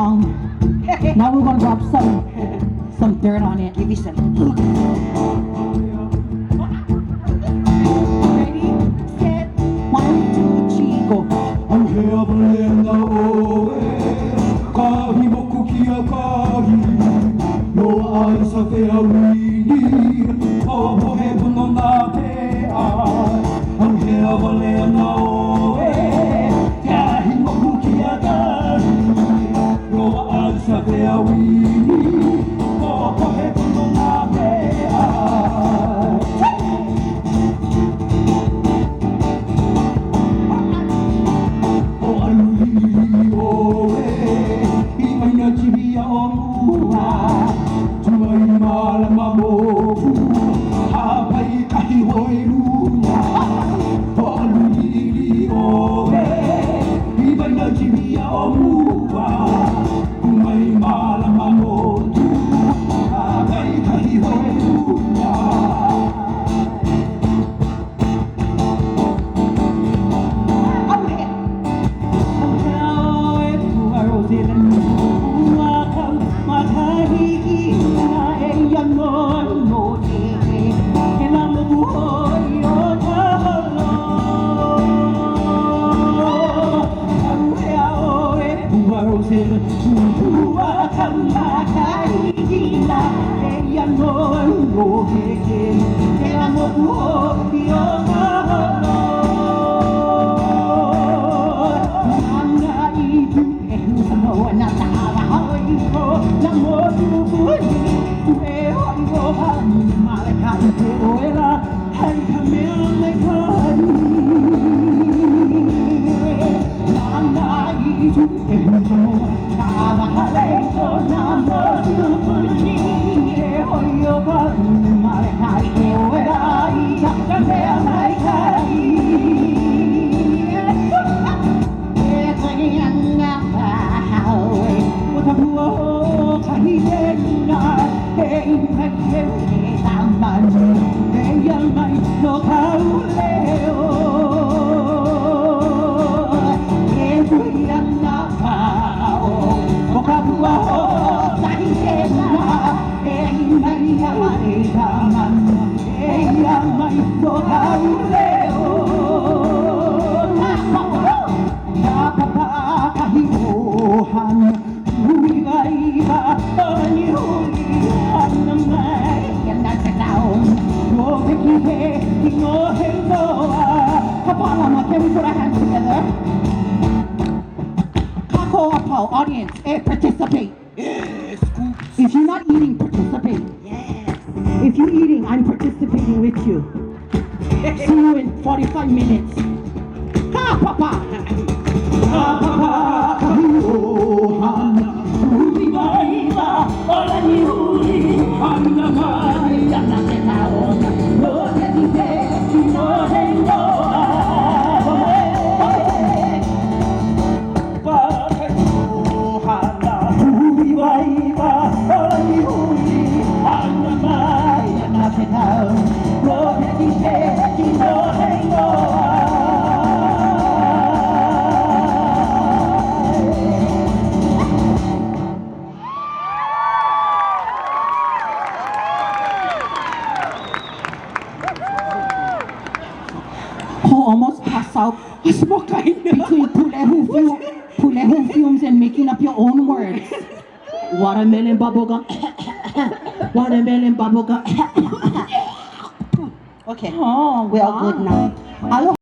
song. Now we're gonna rub some some dirt on it. Give me some. Ready, set, one, two, three, go. ʻAuhea wale ana ʻoe, kahi moku kiakahi, Loaʻa i sa fea wini, popohe pono nā pea. ʻAuhea wale ana ʻoe, kahi moku kiakahi, Loaʻa i sa fea wini, popohe pono nā pea. Hōʻalu liʻiliʻi ʻoe i ʻaina chibi aʻo mua, Tuai mālama moku, hāpai i kahi hoʻoiluna. Hōʻalu liʻiliʻi ʻoe i waina chibi aʻo mua, Kumai mālama moku, hāpai i kahi hoʻoiluna. ʻAuhea. ʻAuhea ʻoe pua roselani, ua kau makahiki eia nō no ke kela moku hoi o ka holo. ʻAuhea ʻoe pua roselani, ua kau makahiki eia nō no ke kela moku hoi o ka holo. Nana i tu e hua na tawa hoi ko na moku puni tu e hoi o hani male ka i te oela hei ka mea me kai. Nana i tu e hua tawa hale ko na moku puni e hoi o hani male ka i te oela i ka mea mai kai. E koe ana o ka pua o kahi luna, e i e tamanu, e ia mai no kauleo. E hui ana pao, o ka pua o kahi luna, e i mai e tamanu, e ia mai no kauleo. Ka papa kahi ohana, hui waiwa, olani hui ana mai, ana te tau. No te kihe, ki no he noa. Ka palama, can we put our hands together? Kako apau, audience, e participate. Yes, If you're not eating, participate. Yes. If you're eating, I'm participating with you. See you in 45 minutes. Ka papa! Ka papa kahi ohana, hui waiwa, olani hui ana mai. Ana te taona, no te kihe, ki no he noa. Kahi ohana, hui waiwa, olani hui ana mai. Ana te taona, no te kihe, ki no he noa. Who almost passed out between pulehu, pulehu fumes and making up your own words. Watermelon bubblegum. Watermelon bubblegum. Okay. Oh, We're all good now. Aloha.